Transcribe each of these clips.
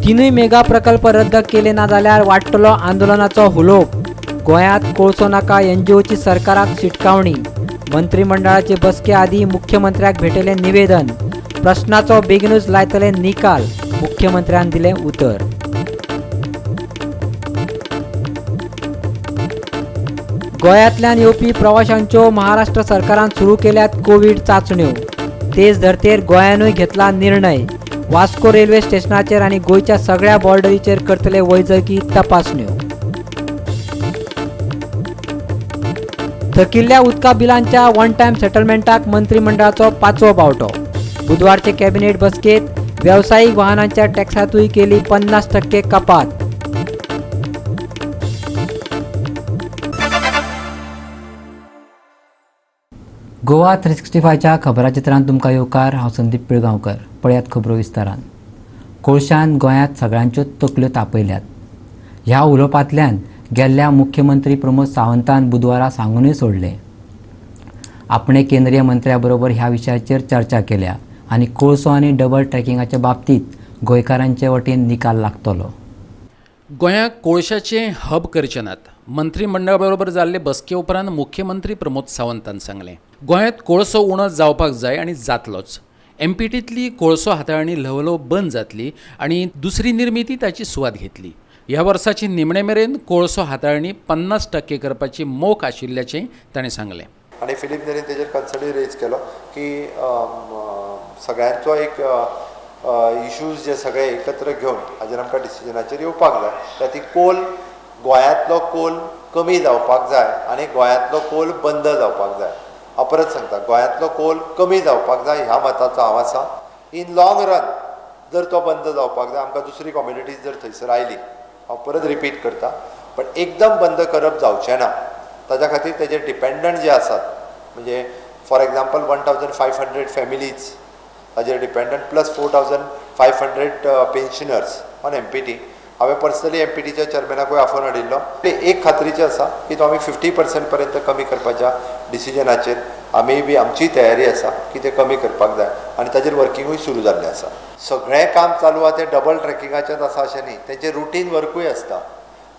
तिनूय मेगा प्रकल्प रद्द केले ना जाल्यार वाडटलो आंदोलनाचो हुलोप. गोंयांत कोळसो नाका एनजीओची सरकाराक शिटकावणी. मंत्रिमंडळाचे बसके आदी मुख्यमंत्र्याक भेटयलें निवेदन. प्रश्नाचो बेगीनूच लायतले निकाल, मुख्यमंत्र्यान दिलें उतर. गोंयांतल्यान येवपी प्रवाशांच्यो महाराष्ट्र सरकारान सुरू केल्यात कोवीड चांचण्यो. तेच धर्तेर गोंयानूय घेतला निर्णय. वास्को रेल्वे स्टेशनाचेर आनी गोंयच्या सगळ्या बॉर्डरीचेर करतले वैजकी तपासण्यो. थकिल्ल्या उदका बिलांच्या वन टायम सेटलमेंटाक मंत्रिमंडळाचो पांचवो बावटो. बुधवारचे कॅबिनेट बसकेत वेवसायीक वाहनांच्या टॅक्सांतूय केली 50% कपात. गोवा 365च्या खबराचित्रांत तुमकां येवकार. हांव संदीप पिळगांवकर. पळयात खबरो विस्तारान. कोळशान गोंयांत सगळ्यांच्यो तकल्यो तापयल्यात. ह्या उलोवपांतल्यान गेल्ल्या मुख्यमंत्री प्रमोद सावंतान बुधवारा सांगूनय सोडलें, आपणे केंद्रीय मंत्र्या बरोबर ह्या विशयाचेर चर्चा केल्या आनी कोळसो आनी डबल ट्रॅकिंगाच्या बाबतींत गोंयकारांचे वटेन निकाल लागतलो. गोंयाक कोळशाचें हब करचे नात. मंत्रिमंडळा बरोबर जाल्ले बसके उपरांत मुख्यमंत्री प्रमोद सावंतान सांगलें, गोंयांत कोळसो उणो जावपाक जाय आनी जातलोच. एमपीटींतली कोळसो हाताळणी ल्हव ल्हव बंद जातली आनी दुसरी निर्मिती ताची सुवात घेतली. ह्या वर्साची निमणे मेरेन कोळसो हाताळणी 50% करपाची मोख आशिल्ल्याचें ताणें सांगलें. आनी फिलीप नेरीन तेजेर कन्सर्नूय रेज केलो की सगळ्यांचो एक इश्यूज जे सगळे एकत्र घेवन हाजेर आमकां डिसिजनाचेर येवपाक जाय. त्या ती कोल, गोंयांतलो कोल कमी जावपाक जाय आनी गोंयांतलो कोल बंद जावपाक जाय. हांव परत सांगता, गोंयांतलो कोल कमी जावपाक जाय ह्या मताचो हांव आसा. इन लॉंग रन जर तो बंद जावपाक जाय, आमकां दुसरी कॉम्युनिटीज जर थंयसर आयली, हांव परत रिपीट करता, पण एकदम बंद करप जावचें ना. ताज्या खातीर तेजेर डिपेंडंट जे आसात, म्हणजे फॉर एग्जाम्पल 1500 फॅमिलीज ताजेर dependent plus 4500 pensioners on MPT. हांवें पर्सनली एमपीटीच्या चेअरमॅनाकूय आफोवन हाडिल्लो. एक खात्रीचें आसा की तो आमी 50% पर्यंत कमी करपाच्या डिसिजनाचेर आमी बी आमची तयारी आसा की तें कमी करपाक जाय आनी ताजेर वर्किंगूय सुरू जाल्लें आसा. सगळें काम चालू आसा तें डबल ट्रॅकिंगाचेंच आसा अशें न्ही, तेंचें रुटीन वर्कूय आसता.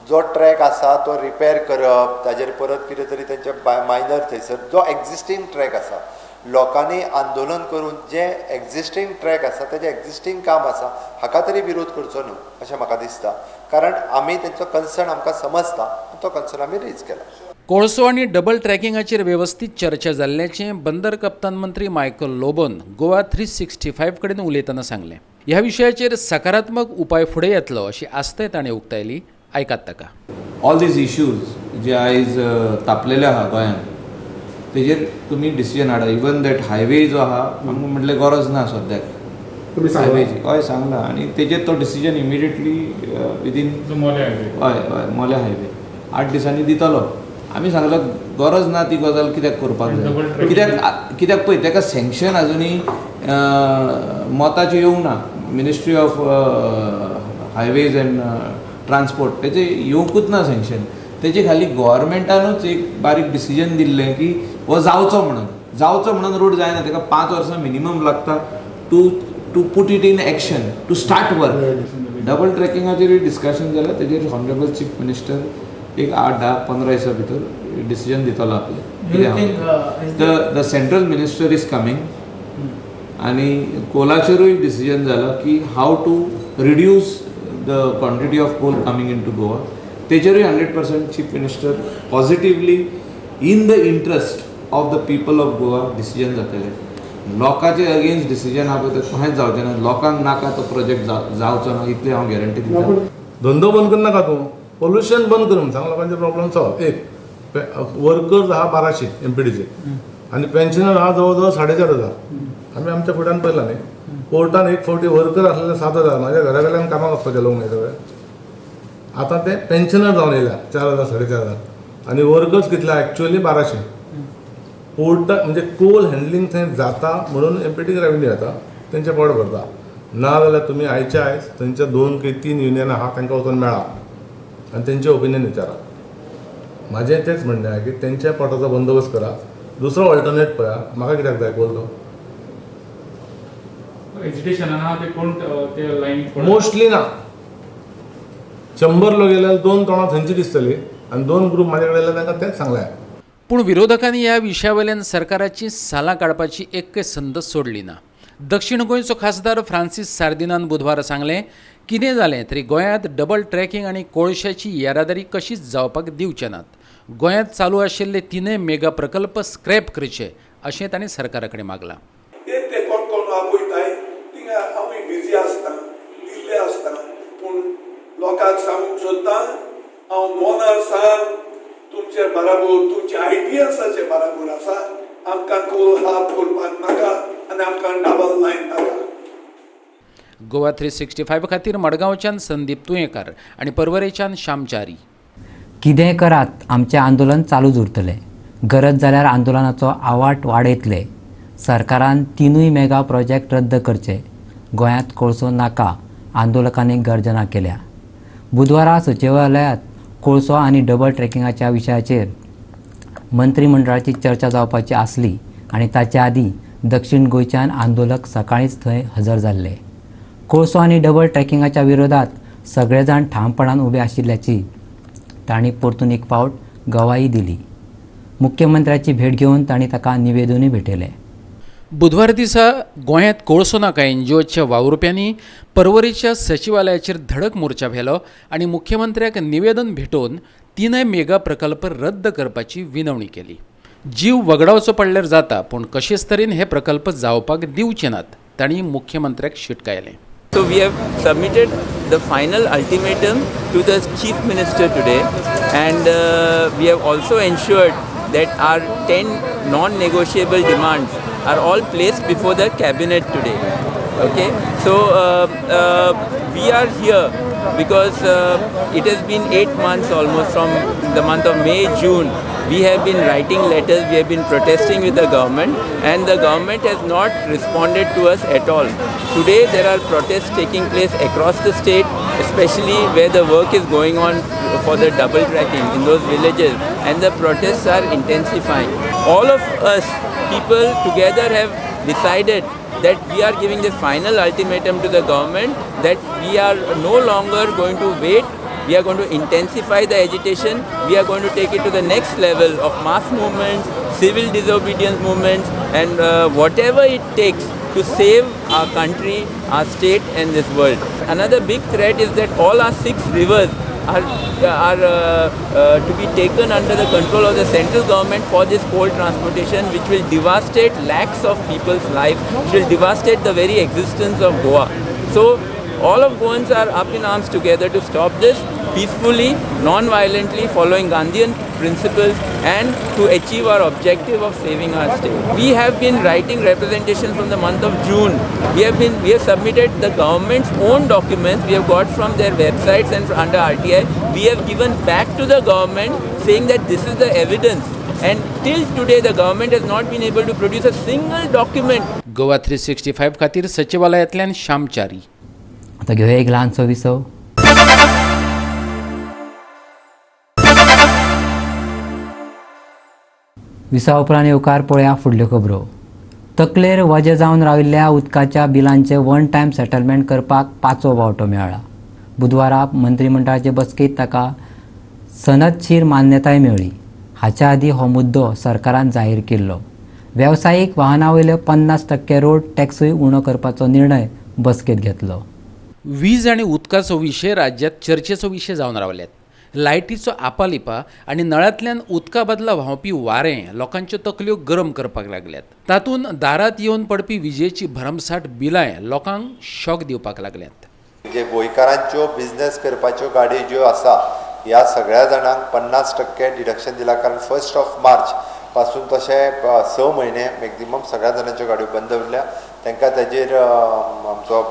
जो ट्रॅक आसा तो रिपेर करप, ताजेर परत कितें तरी तेंचे मायनर थंयसर जो एक्झिस्टींग ट्रॅक आसा, लोकांनी आंदोलन करून जे एक्झिस्टींग ट्रॅक आसा तेजें एक्झिस्टींग काम आसा हाका तरी विरोध करचो न्हू अशें म्हाका दिसता. कारण आमी तेंचो कन्सर्न आमकां समजता, तो कन्सर्न आमी रेज केला. कोळसो आनी डबल ट्रॅकिंगाचेर वेवस्थीत चर्चा जाल्ल्याचें बंदर कप्तान मंत्री मायकल लोबोन गोवा 365 कडेन उलयतना सांगलें. ह्या विशयाचेर सकारात्मक उपाय फुडें येतलो अशी आस्तय ताणें उक्तायली. आयकात ताका. ऑल these issues जे आयज तापलेले आहा गोंयांत, तेजेर तुमी डिसिजन हाडा. इवन that highway जो आहा, आमकां म्हटलें गरज ना सद्याक हायवेची. हय सांगला, आनी तेजेर तो डिसिजन इमिडिएटली विदीन हय हय मोल्या हायवे 8 दिसांनी दितलो. आमी सांगला गरज ना ती गजाल कित्याक करपाक जाय, कित्याक कित्याक पळय तेका सँक्शन आजुनूय मताचें येवंक ना. Ministry of highways and transport तेजें येवंकूच ना सँक्शन. तेजे खाली गव्हर्मेंटानूच एक बारीक डिसिजन दिल्लें की हो जावचो म्हणून, जावचो म्हणून रोड जायना, तेका 5 वर्सां मिनिमम लागता to to put it in action, to start work. Double ट्रॅकिंगाचेरूय discussion जालें, तेजेर ऑनरेबल चीफ मिनिस्टर एक 8, 10, 15 दिसां भितर डिसिजन दितलो आपलें. The the central minister is coming आनी कोलाचेरूय डिसिजन जालां की how to reduce the quantity of coal coming in to Goa. तेजेरूय 100% chief minister positively in the interest of the people of Goa decision जातलें. लोकांचे against decision आहा पळय तें कांयच जावचें ना. लोकांक नाका तो प्रोजेक्ट जावचो ना इतलें हांव गॅरंटी दिता. धंदो बंद करनाका तूं, पोल्युशन बंद कर म्हूण सांग, लोकांचे प्रॉब्लम सॉल्व. एक वर्कर्स आहा 1200 एमपीटीचे आनी पेन्शनर आहा जवळ जवळ 4500. आमी आमच्या फुड्यान पळयला न्ही, कोर्टान एक फावटी वर्कर आसलेले 7000, म्हाज्या घरा कडल्यान कामाक वचपाचे लोक न्ही सगळे, आतां ते पेन्शनर जावन येयल्या 4000, 4500 आनी वर्कर्स कितले एक्चुअली 1200. पोर्टा म्हणजे कोल हँडलिंग थंय जाता म्हणून एमपीटीक रेवेन्यू येता, तेंचें पोट भरता. ना जाल्यार तुमी आयच्या आयज थंयच्या 2 की 3 युनियनां आहा तांकां वचून मेळा आनी तेंचें ओपिनियन विचारा. म्हाजें तेंच म्हणणें आहा की तेंच्या पोटाचो बंदोबस्त करा, दुसरो ऑल्टरनेट पळया. म्हाका कित्याक जाय कोल तो एजिटेशनान आहा ते कोण ते लायन मोस्टली ना, 100 लोक गेल्यार 2 तोंडां थंयची दिसतली आनी 2 ग्रूप म्हाजे कडेन येयल्यार तांकां तेंच सांगलें. पूण विरोधकांनी ह्या विशया वयल्यान सरकाराची सालां काडपाची एकय संद सोडली ना. दक्षिण गोंयचो खासदार फ्रांसीस सार्दिनान बुधवारा सांगलें, कितें जालें तरी गोंयांत डबल ट्रॅकिंग आनी कोळशाची येरादारी कशीच जावपाक दिवचे नात. गोंयांत चालू आशिल्ले 3 मेगा प्रकल्प स्क्रॅप करचे अशें तांणी सरकारा कडेन मागलां. ते कोण कोण आपयताय थिंगा हांवूय बिजी आसता, दिल्ले आसता, पूण लोकांक सांगूंक सोदता हांव मोनार सांग तुमचे बराबर, तुमच्या आयडियासाचे बराबर आसा. आमकां कोल हाफ करपाक नाका आनी आमकां डबल लायन नाका. गोवा 365 खातीर मडगांवच्यान संदीप तुयेंकार आनी परवरेच्यान श्यामचारी. कितेंय करात, आमचें आंदोलन चालूच उरतलें. गरज जाल्यार आंदोलनाचो आवाट वाडयतले. सरकारान 3 मेगा प्रोजेक्ट रद्द करचे. गोंयांत कोळसो नाका, आंदोलकांनी गर्जना केल्या. बुधवारा सचिवालयांत कोळसो आनी डबल ट्रॅकिंगाच्या विशयाचेर मंत्रिमंडळाची चर्चा जावपाची आसली आनी ताचे आदीं दक्षिण गोंयच्यान आंदोलक सकाळींच थंय हजर जाल्ले. कोळसो आनी डबल ट्रॅकिंगाच्या विरोधात सगळे जाण ठामपणान उबे आशिल्ल्याची तांणी परतून एक फावट गवाही दिली. मुख्यमंत्र्याची भेट घेवन तांणी ताका निवेदनूय भेटयलें. बुधवार दिसा गोंयांत कोळसो नाका एनजीओच्या वावुरप्यांनी परवरीच्या सचिवालयाचेर धडक मोर्चा व्हेलो आनी मुख्यमंत्र्याक निवेदन भेटोवन 3 मेगा प्रकल्प रद्द करपाची विनवणी केली. जीव वगडावचो पडल्यार जाता, पूण कशेच तरेन हे प्रकल्प जावपाक दिवचे नात, तांणी मुख्यमंत्र्याक शिटकायलें. So we have submitted the final ultimatum to the Chief Minister today, and we have also ensured that our 10 non-negotiable demands are all placed before the cabinet today. Okay, so we are here because it has been 8 months almost from the month of May, June. We have been writing letters, we have been protesting with the government, and the government has not responded to us at all. Today there are protests taking place across the state, especially where the work is going on for the double tracking in those villages, and the protests are intensifying. All of us people together have decided that we are giving the final ultimatum to the government that we are no longer going to wait. We are going to intensify the agitation. We are going to take it to the next level of mass movements, civil disobedience movements, and whatever it takes to save our country, our state and this world. Another big threat is that all our 6 rivers are to be taken under the control of the central government for this coal transportation, which will devastate lakhs of people's lives, which will devastate the very existence of Goa. So all of Goans are up in arms together to stop this peacefully, non-violently, following Gandhian principles, and to achieve our objective of saving our state. We have been writing representation from the month of June. We have submitted the government's own documents we have got from their websites and under RTI. We have given back to the government saying that this is the evidence. And till today the government has not been able to produce a single document. Goa 365 खातीर सचिवालयांतल्यान श्यामचारी. आता घेऊया एक ल्हानसो विसव. विसवा उपरांत येवकार पळया फुडल्यो खबरो. तकलेर वजें जावन राविल्ल्या उदकाच्या बिलांचें वन टायम सेटलमेंट करपाक 5वो बावटो मेळ्ळा. बुधवारा मंत्रिमंडळाचे बसकेंत ताका सनदशीर मान्यताय मेळ्ळी. हाच्या आदीं हो मुद्दो सरकारान जाहीर केल्लो. वेवसायीक वाहनां वयलो 50% रोड टॅक्सूय उणो करपाचो निर्णय बसकेंत घेतलो. वीज आनी उदकाचो विशय राज्यांत चर्चेचो विशय जावन रावल्यात. लायटीचो आपालिपा आनी नळांतल्यान उदका बदला व्हांवपी वारें लोकांच्यो तकल्यो गरम करपाक लागल्यात. तातूंत दारांत येवन पडपी विजेची भरमसाठ बिलांय लोकांक शॉक दिवपाक लागल्यात. जे गोंयकारांच्यो बिजनेस करपाच्यो गाडयो ज्यो आसा ह्या सगळ्या जाणांक 50% डिडक्शन दिलां, कारण 1 मार्च पासून तशें 6 म्हयने मॅक्झिमम सगळ्या जाणांच्यो गाडयो बंद उरल्या. तांकां ताजेर आमचो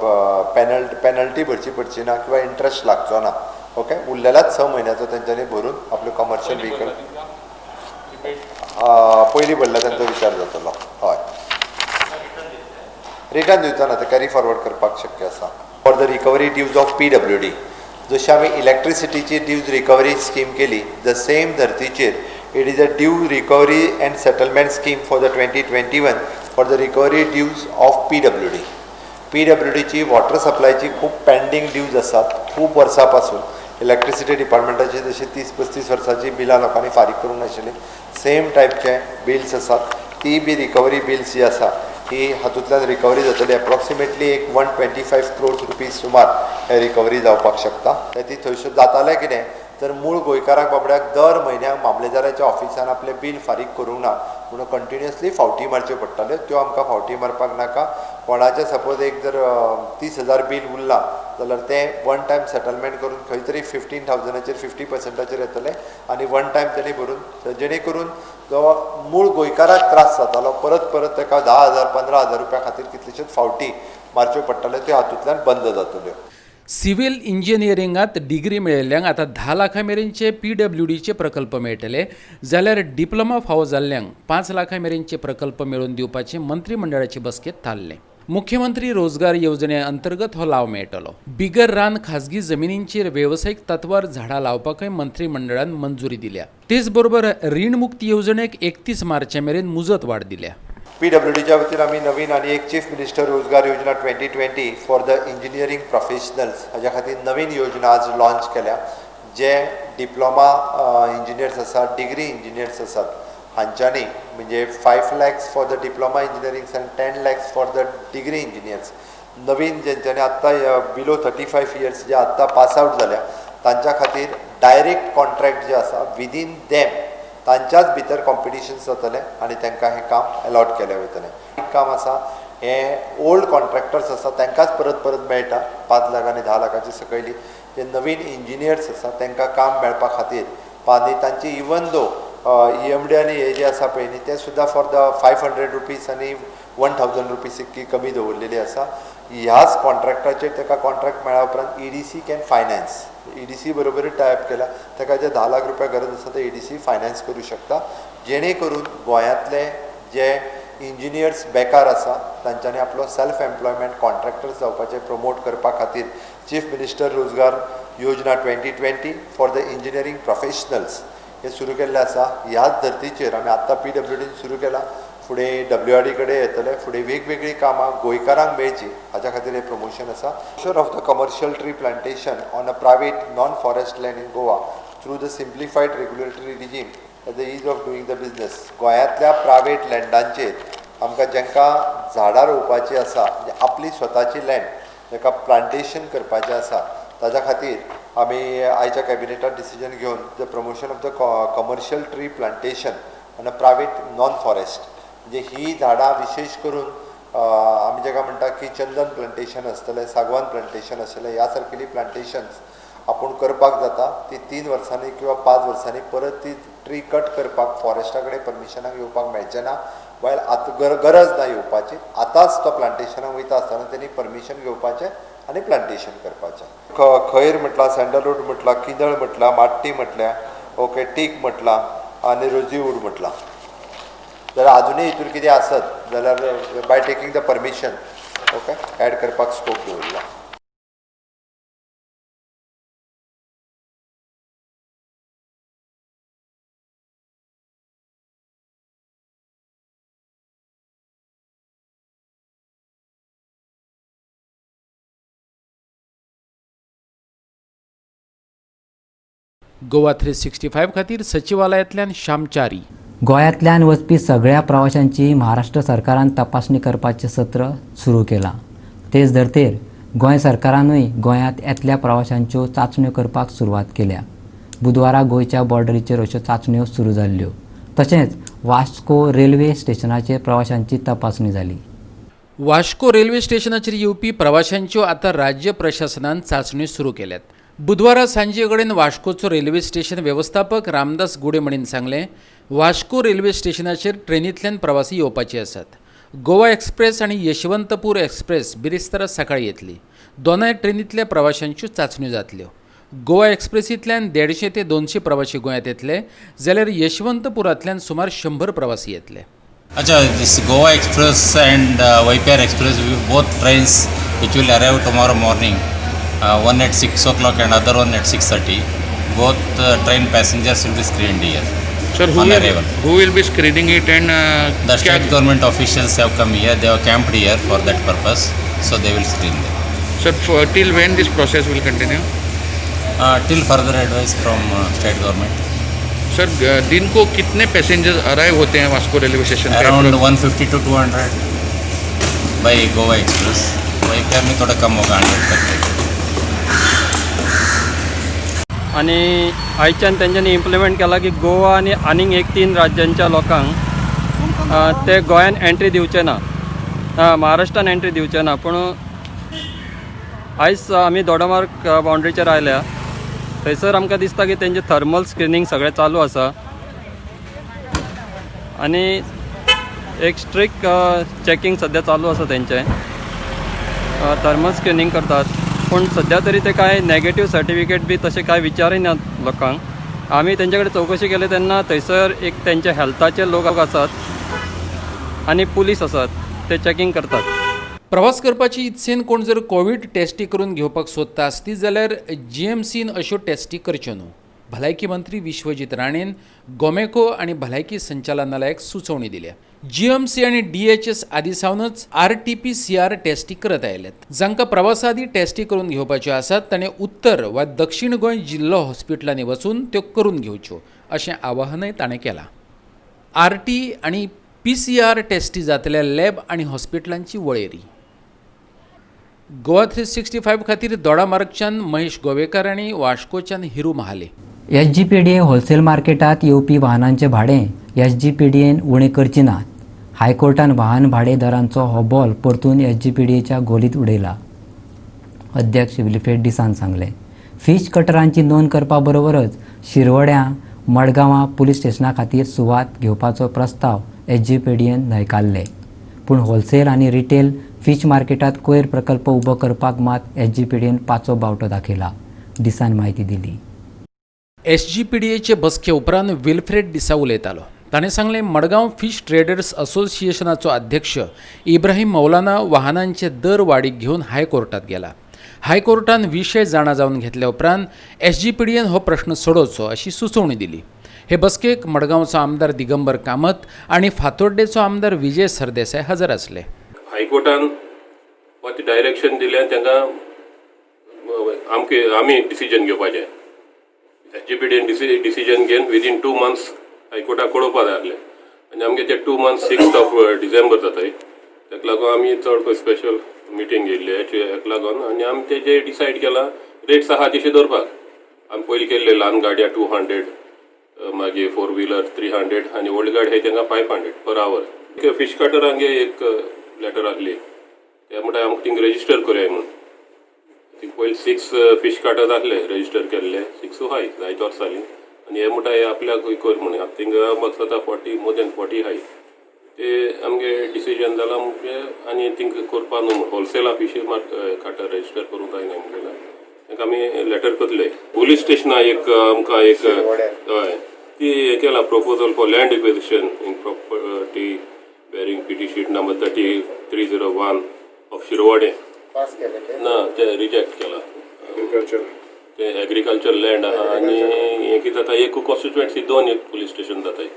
पेनल्टी भरची पडची ना किंवा इंट्रस्ट लागचो ना. ओके, उरलेलाच 6 म्हयन्याचो तेंच्यांनी भरून आपल्यो कमर्शियल व्हिकल पयलीं भरला तांचो विचार जातलो. हय, रिटर्न दिवचो ना, ते कॅरी फॉरवर्ड करपाक शक्य आसा. For the recovery dues of PWD, जशी आमी इलेक्ट्रिसिटीची ड्यूज रिकवरी स्कीम केली, the same धर्तीचेर it is a due recovery and settlement scheme for the 2021 for the recovery dues of PWD. पीडब्ल्यूडीची water सप्लायची खूब पेंडींग ड्यूज आसात खूब वर्सां पासून. इलेक्ट्रिसिटी डिपार्टमेंटाची जशी 30-35 वर्सांची बिलां लोकांनी फारीक करूंक नाशिल्ली सेम टायपचे बिल्स आसात ती बी रिकवरी बिल्स जी आसा ही हातूंतल्यान रिकवरी जातली. एप्रॉक्सिमेटली एक 125 crores rupees सुमार हे रिकवरी जावपाक शकता. ती थंयसर जातालें कितें तर मूळ गोंयकारांक बाबड्याक दर म्हयन्याक मामलेदाराच्या ऑफिसान आपलें बील फारीक करूंक ना म्हणून कंटिन्युअसली फावटी मारच्यो पडटाल्यो. त्यो आमकां फावटी मारपाक नाका. कोणाचें सपोज एक जर 30,000 बील उरलां जाल्यार तें वन टायम सेटलमेंट करून खंय तरी 15,000 50%चेर येतलें आनी वन टायम तेणी भरून जेणे करून जो मूळ गोंयकाराक त्रास जातालो परत परत ताका 10,000 15,000 रुपया खातीर कितलेश्योच फावटी मारच्यो पडटाल्यो त्यो हातूंतल्यान बंद जातल्यो. सिव्हिल इंजिनियरिंगात डिग्री मेळिल्ल्यांक आतां 10 लाखां मेरेनचे PWDचे प्रकल्प मेळटले, जाल्यार डिप्लोमा फावो जाल्ल्यांक 5 लाखां मेरेनचे प्रकल्प मेळोवन दिवपाचें मंत्रीमंडळाचे बसकेंत थारलें. मुख्यमंत्री रोजगार येवजणे अंतर्गत हो लाव मेळटलो. बिगर रान खाजगी जमिनींचेर वेवसायीक तत्वार झाडां लावपाकय मंत्रीमंडळान मंजुरी दिल्या. तेच बरोबर रीणमुक्ती येवजणेक 31 मार्चा मेरेन मुजत वाड दिल्या. PWDच्या वतीन आमी नवीन आनी एक chief minister Rozgar Yojana 2020 for the engineering professionals हाज्या खातीर नवीन योजना आज लॉन्च केल्या. जे डिप्लोमा इंजिनियर्स आसात, डिग्री इंजिनियर्स आसात हांच्यांनी म्हणजे 5 lakhs for the diploma engineering and 10 lakhs for the degree engineers नवीन जेंच्यांनी आत्तां बिलो 35 इयर्स जे आत्तां पास आवट जाल्या तांच्या खातीर डायरेक्ट कॉन्ट्रॅक्ट जे आसा विदीन देम तांच्याच भितर कॉम्पिटिशन जातलें आनी तांकां हें काम अलॉट केलें वयतलें. एक काम आसा हें ओल्ड कॉन्ट्रॅक्टर्स आसा तांकांच परत परत मेळटा 5 लाख आनी 10 लाखाचे सकयली. जे नवीन इंजिनियर्स आसा तांकां काम मेळपा खातीर आनी तांची इवन दो EMD आनी हे जे आसा पळय न्ही ते सुद्दां फॉर the 500 rupees आनी 1000 रुपीज इतकी कमी दवरलेली आसा. ह्याच कॉन्ट्रॅक्टाचेर ताका कॉन्ट्रॅक्ट मेळ्ळ्या उपरांत EDC can finance, EDC बरोबरूय टायप केला ताका जे 10 लाख रुपया गरज आसा ते EDC finance करूं शकता, जेणे करून गोंयांतले जे इंजिनियर्स बेकार आसा तांच्यांनी आपलो सेल्फ एम्प्लॉयमेंट कॉन्ट्रॅक्टर्स जावपाचें प्रमोट करपा खातीर chief minister Rozgar Yojana 2020 for the engineering professionals हें सुरू केल्लें आसा. ह्याच धर्तीचेर आमी आत्तां PWDन सुरू केलां, फुडें WRD कडेन येतलें, फुडें वेगवेगळीं कामां गोंयकारांक मेळचीं हाज्या खातीर हें प्रमोशन आसा. Of the commercial tree plantation on a private non forest land in Goa through the simplified regulatory regime as the ease of doing the business. गोंयांतल्या प्रायवेट लँडांचेर आमकां जांकां झाडां रोवपाचीं आसा म्हणजे आपली स्वताची लँड जाका प्लांटेशन करपाचें आसा ताज्या खातीर आमी आयच्या कॅबिनेटात डिसिजन घेवन the promotion of the commercial tree plantation on a private non forest म्हणजे ही झाडां विशेश करून आमी जाका म्हणटा की चंदन प्लांटेशन आसतलें, सागवान प्लांटेशन आसतलें, ह्या सारकेली प्लांटेशन्स आपूण करपाक जाता. ती 3 वर्सांनी किंवा 5 वर्सांनी परत ती ट्री कट करपाक फॉरेस्टा कडेन परमिशनाक येवपाक मेळचें ना, वायल आतां गरज ना येवपाची. आतांच तो प्लांटेशनाक वयता आसतना तेणी परमिशन घेवपाचें आनी प्लांटेशन करपाचें. खैर म्हटलां, सँडलवूड म्हटलां, किंदळ म्हटलां, माट्टी म्हटल्या, ओके टीक म्हटलां आनी रोजीवूड म्हटलां. जाल्यार आजुनूय हितून कितें आसत जाल्यार by taking the permission okay add करपाक स्कोप दवरला. गोवा 365 खातीर सचिवालयांतल्यान श्यामचारी. गोंयांतल्यान वचपी सगळ्या प्रवाशांची महाराष्ट्र सरकारान तपासणी करपाचें सत्र सुरू केलां. तेच धर्तेर गोंय सरकारानूय गोंयांत येतल्या प्रवाशांच्यो चांचण्यो करपाक सुरवात केल्या. बुधवारा गोंयच्या बॉर्डरीचेर अश्यो चांचण्यो सुरू जाल्ल्यो. तशेंच वास्को रेल्वे स्टेशनाचेर प्रवाशांची तपासणी जाली. वास्को रेल्वे स्टेशनाचेर येवपी प्रवाशांच्यो आतां राज्य प्रशासनान चांचण्यो सुरू केल्यात. बुधवारा सांजे कडेन वास्कोचो रेल्वे स्टेशन वेवस्थापक रामदास गुडे म्हणून सांगलें, वास्को रेल्वे स्टेशनाचेर ट्रेनींतल्यान प्रवासी येवपाचे आसात. गोवा एक्सप्रेस आनी यशवंतपूर एक्सप्रेस बिरेस्तारा सकाळीं येतली. दोनाय ट्रेनींतल्या प्रवाशांच्यो चांचण्यो जातल्यो. गोवा एक्सप्रेसींतल्यान 150 ते 200 प्रवासी गोंयांत येतले, जाल्यार यशवंतपुरांतल्यान सुमार 100 प्रवासी येतले. अच्छा, this Goa Express and YPR Express, both trains which will arrive tomorrow morning, one at 6 o'clock and other one at 6:30. Both train passengers will be screened here. Sir, who will be screening it? And the state government officials have come here. They have camped here for that purpose, so they will screen them. Sir, till when this process will continue? Till further advice from state government. Sir, दिन को कितने passengers arrive होते हैं Vasco railway station? Around 150 to 200 by Goa Express. YPR में थोड़ा कम होगा, 100 तक। आनी आयच्यान तेंच्यांनी इम्प्लिमेंट केला की गोवा आनी आनीक एक 3 राज्यांच्या लोकांक ते गोंयान एंट्री दिवचे ना, महाराष्ट्रान एंट्री दिवचे ना। पूण आयज आमी दोडामार्ग बाउंड्रीचेर आयल्या, थंयसर आमकां दिसता की तेंचे थर्मल स्क्रिनींग सगळें चालू आसा आनी एक स्ट्रिक्ट चॅकिंग सद्या चालू आसा तेंचें। थर्मल स्क्रिनींग करतात, पूण सद्या तरी ते कांय नॅगेटीव सर्टिफिकेट बी तशें कांय विचारिनात लोकांक। आमी तेंचे कडेन चवकशी केली तेन्ना थंयसर एक तेंचे हेल्थाचे लोक आसात आनी पुलीस आसात, ते चॅकिंग करतात। प्रवास करपाची इत्सेन कोण जर कोवीड टेस्टी करून घेवपाक सोदता आसती जाल्यार जीएमसीन अश्यो टेस्टी करच्यो न्हू। भलायकी मंत्री विश्वजीत राणेन गोमेको आनी भलायकी संचालनालयाक सुचोवणी दिल्या। जीएमसी आनी डीएचएस आदी सावनच RT-PCR टेस्टी करत आयल्यात। जांकां प्रवासा आदी टेस्टी करून घेवपाच्यो आसात ताणें उत्तर वा दक्षिण गोंय जिल्लो हॉस्पिटलांनी वचून त्यो करून घेवच्यो अशें आवाहनय ताणें केलां। RT आनी PCR टेस्टी जातल्या लॅब आनी हॉस्पिटलांची वळेरी। गोवा 365 खातीर दोडामार्गच्यान महेश गोवेकर आनी वास्कोच्यान हिरू महाले। SGPDA wholesale मार्केटात येवपी वाहनांचें भाडें SGPDAन उणें करची नात। हायकोर्टान वाहन भाडें दरांचो हो बॉल परतून SGPDAच्या गोलीत उडयला। अध्यक्ष विल्फ्रेड डिसान सांगलें, फिश कटरांची नोंद करपा बरोबरच शिरवड्यां मडगांवां पुलीस स्टेशना खातीर सुवात घेवपाचो प्रस्ताव SGPDAन न्हयकारले। पूण होलसेल आनी रिटेल फिश मार्केटात कोयर प्रकल्प उबो करपाक मात SGPDAन पाचो बावटो दाखयला। डिसान म्हायती दिली। SGPDAचे बसके उपरांत विल्फ्रेड डिसा उलयतालो। ताणें सांगलें, मडगांव फिश ट्रेडर्स असोसिएशनाचो अध्यक्ष इब्राहिम मौलाना वाहनांचे दर वाडीक घेवन हायकोर्टात गेला। हायकोर्टान विशय जाणा जावन घेतल्या उपरांत SGPDAन हो प्रश्न सोडोवचो अशी सुचोवणी दिली। हे बसकेक मडगांवचो आमदार दिगंबर कामत आनी फातोड्डेचो आमदार विजय सरदेसाय हजर आसले। हायकोर्टान वा डायरेक्शन दिलें तांकां आमकां आमी डिसिजन घेवपाचें। SGPDAन डिसिजन घेवन विदीन 2 मंथ्स हायकोर्टाक कळोवपा जाय आसलें आनी आमगे ते 2 मंथ्स 6 डिसेंबर जाताय, ताका लागून आमी चड स्पेशल मिटींग घेयल्ली हेका लागून आनी आमी तेजे डिसायड केलां रेट्स आहा तशे दवरपाक। आमी पयलीं केल्ले ल्हान गाडया 200, मागीर 4 व्हिलर 300 आनी व्हडली गाडी आहाय तांकां 500 पर आवर। फिश कटरांगे एक लेटर आहली, ते म्हणटा आमकां थिंग रेजिस्टर करया म्हणून। थिंग पयलीं 6 फिश कटर आहले रेजिस्टर केल्ले, 6 आहाय जायते वर्सां जालीं आनी हे म्हणटा हे आपल्याक कर म्हणून। आतां थिंगा म्हाका दिसता 40 मोर देन 40 आहाय। ते आमगे डिसिजन जालां म्हणजे आनी थिंग करपा न्हू म्हूण होलसेला फिश कटर रेजिस्टर करूंक जायना म्हणलें तांकां आमी लेटर करतले। पुलीस स्टेशना एक आमकां एक हय ती हें केलां proposal for land acquisition in property bearing PT sheet number 3301 of Shirvode. ना ते रिजेक्ट केलां, ते एग्रीकल्चर लँड आहा आनी हें कितें जाता एक कॉन्स्टिट्युएन्सी 2 एक पुलीस स्टेशन जाताय।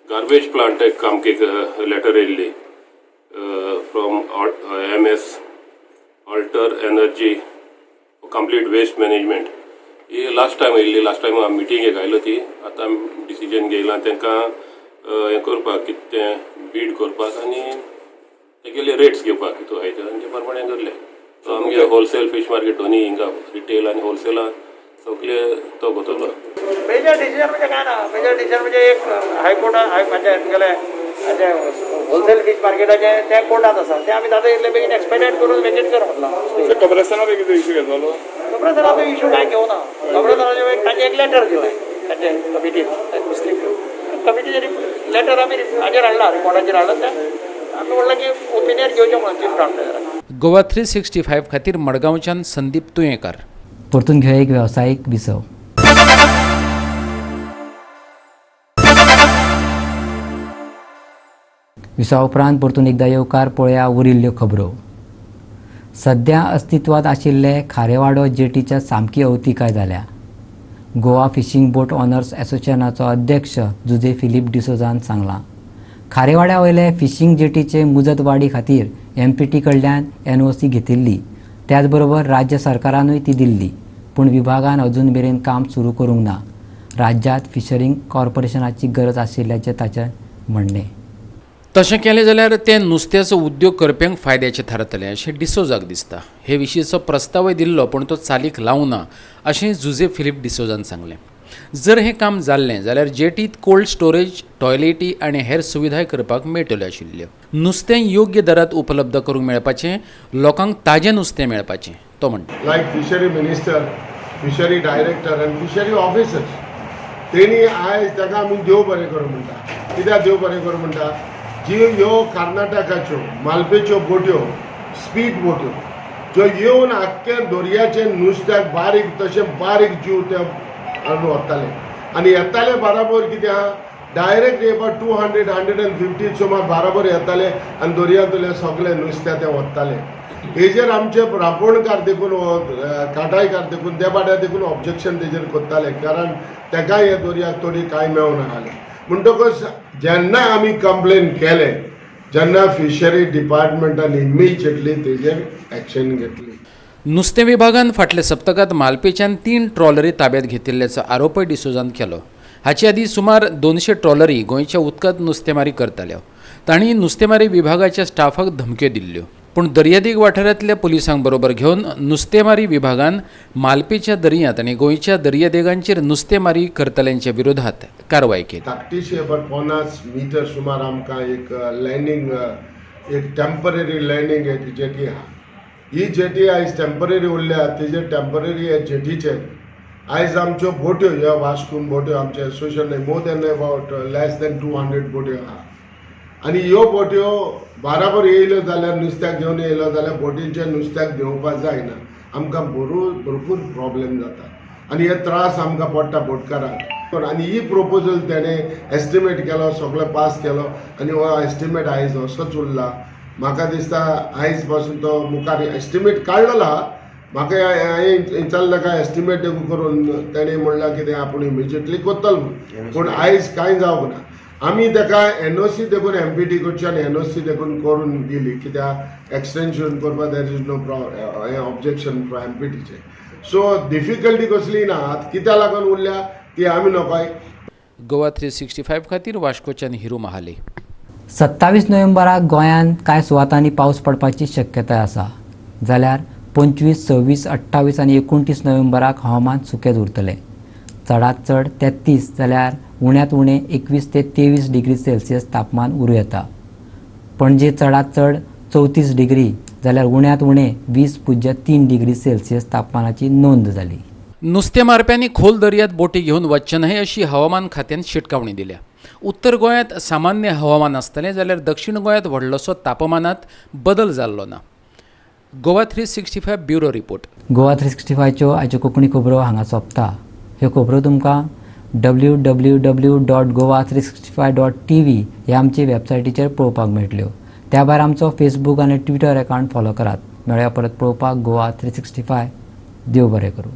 गार्बेज प्लांट एक आमकां एक लेटर येयल्ली from MS Alter Energy complete waste management. He last time येयल्ली, लास्ट टायम आमी मिटींगेक आयलो ती। आतां आमी डिसिजन घेयलां तांकां हें करपाक कितें तें बीड करपाक आनी तेगेले रेट्स घेवपाक कितू आहाय ते आनी ते प्रमाणे करले। सो आमगे होलसेल फिश मार्केट दोनी हिंगा रिटेल आनी होलसेला सगळे तो घेतलो। मेजर डिसिजन म्हणजे काय ना, मेजर डिसिजन म्हणजे एक हायकोर्टान म्हणजे गेले होलसेल फिश मार्केटाचे ते कोर्टात आसा ते आमी जाता इतले बेगीन एक्सपेडायट करून वेकेट कर म्हटलां। कब्रस्तानाचो कितें इशू घेतलो? कब्रस्तानाचो इशू कांय घेवना। कब्रस्तानाचें तांचे एक लेटर दिलें तांचे कमिटीन, मुस्लीम कमिटीचे लेटर आमी हाजेर हाडला, रिपोर्टाचेर हाडला। ते आमी म्हणलां की ओपिनियन घेवचें म्हणून चीफ रामटेकरान। गोवा 365 खातीर मडगांवच्यान संदीप तुयेंकार। परतून घेवया एक वेवसायीक विसव। विसवा उपरांत परतून एकदा येवकार पळया उरिल्ल्यो खबरो। सद्या अस्तित्वांत आशिल्ले खारेवाडो जेटीच्या सामकी अवतिकाय जाल्या। गोवा फिशींग बोट ऑनर्स असोसिएशनाचो अध्यक्ष जुजे फिलीप डिसोजान सांगलां, खारेवाड्या वयले फिशींग जेटीचे मुजत वाडी खातीर MPT कडल्यान NOC घेतिल्ली, त्याचबरोबर राज्य सरकारानूय ती दिल्ली। पूण विभागान अजून मेरेन काम सुरू करूंक ना. राज्यांत फिशरींग कॉर्पोरेशनाची गरज आशिल्ल्याचें ताचें म्हणणें. तशें केलें जाल्यार तें नुस्त्याचो उद्योग करप्यांक फायद्याचें थारतलें अशें डिसोजाक दिसता. हे विशींचो प्रस्तावय दिल्लो पूण तो चालीक लावना अशें जुझे फिलीप डिसोजान सांगलें. जर हें काम जाल्लें जाल्यार जेटीत कोल्ड स्टोरेज, टॉयलेटी आनी हेर सुविधाय करपाक मेळटल्यो आशिल्ल्यो. नुस्तें योग्य दरांत उपलब्ध करूंक मेळपाचें, लोकांक ताजें नुस्तें मेळपाचें, तो म्हणटा. Like fishery minister, fishery director आनी फिशरी ऑफिसर्स तेणी आयज ताका आमी देव बरें करूं म्हणटा. कित्याक देव बरें करूं म्हणटा? जी ह्यो कर्नाटकाच्यो मालपेच्यो बोट्यो, स्पीड बोट्यो ज्यो येवन आख्खे दर्याचे नुस्त्याक बारीक तशें बारीक जीव ते हाडून व्हरताले आनी येताले बाराबर कितें आहा डायरेक्ट येवपा 200 150 सुमार बाराबर येताले आनी दर्यांतले सगळे नुस्त्या ते व्हरताले. हेजेर आमचे रांपोणकार देखून, काटायकार देखून, देबाड्या देखून ऑब्जेक्शन तेजेर करताले, कारण तेकाय हे दर्याक तोडी कांय मेळना आसलें. म्हणटकच जेन्ना आमी कंप्लेन केले जेन्ना फिशरी डिपार्टमेंटान इमिजिएटली तेजेर एक्शन घेतली. नुस्तें विभागान फाटल्या सप्तकांत मालपेच्यान 3 ट्रॉलरी ताब्यात घेतिल्ल्याचो आरोपय डिसोजान केलो. हाचे आदीं सुमार 200 ट्रॉलरी गोंयच्या उदकांत नुस्तेमारी करताल्यो. तांणी नुस्तेमारी विभागाच्या स्टाफाक धमक्यो दिल्ल्यो. पूण दर्यादेग वाठारांतल्या पुलिसांक बरोबर घेवन नुस्तेमारी विभागान मालपेच्या दर्यांत आनी गोंयच्या दर्यादेगांचेर नुस्तेमारी करतल्यांच्या विरोधात कारवाय केली. धाकटीशी 50 मिटर सुमार आमकां एक लँडींग, एक टेम्पररी लँडींग एक जेटी आहा. ही जेटी आयज टेम्पररी उरल्या. तेजेर टेम्पररी हे जेटीचेर आयज आमच्यो बोट्यो, ह्यो वास्कून बोट्यो आमचे association more than about less than 200 बोट्यो आहा. आनी ह्यो बोट्यो बाराबर येयल्यो जाल्यार, नुस्त्याक घेवन येयलो जाल्यार बोटींचे नुस्त्याक देंवपाक जायना. आमकां भरपूर प्रॉब्लेम जाता आनी हे त्रास आमकां पडटा बोटकारांक. आनी ही प्रोपोजल तेणें एस्टिमेट केलो, सगळो पास केलो आनी हो एस्टिमेट आयज असोच उरला. म्हाका दिसता आयज पासून तो मुखार एस्टिमेट काडलेलो आहा. म्हाका हांवें विचारलें काय एस्टिमेट करून तेणें म्हणलां कितें आपूण इमिजिएटली करतलो म्हूण, पूण आयज कांय जावंक ना. आमी ताका एनओसी देखून एमपीटी कडच्यान एनओसी देखून करून दिली, कित्याक एक्सटेंशन करपाक there is no हें ऑब्जेक्शन फ्रॉम एमपीटीचें. सो डिफिकल्टी कसली ना. आतां कित्याक लागून उरल्या ती आमी नोकय. गोवा 365 खातीर वास्कोच्यान हिरू महाले. 27 नोव्हेंबराक गोंयांत कांय सुवातांनी पावस पडपाची शक्यताय आसा, जाल्यार 25, 26, 28 आनी 29 नोव्हेंबराक हवामान सुकेंच उरतलें. चडांत चड 33 जाल्यार उण्यांत उणें 21 ते 23 डिग्री सेल्सियस तापमान उरूं येता. पणजे चडांत चड 34 डिग्री जाल्यार उण्यांत उणें 20.3 डिग्री सेल्सियस तापमानाची नोंद जाली. नुस्तें मारप्यांनी खोल दर्यांत बोटी घेवन वचचें न्हय अशी हवामान खात्यान शिटकावणी दिल्या. उत्तर गोंयांत सामान्य हवामान आसतलें जाल्यार दक्षिण गोंयांत व्हडलोसो तापमानांत बदल जाल्लो ना. Goa 365 bureau report. गोवा 365च्यो आयच्यो कोंकणी खबरो हांगा सोंपता. ह्यो खबरो तुमकां www.goa365.tv ह्या आमचे वेबसायटीचेर पळोवपाक मेळटल्यो. त्या भायर आमचो फेसबूक आनी ट्विटर अकावंट फॉलो करात. मेळया परत पळोवपाक गोवा 365. देव बरें करूं.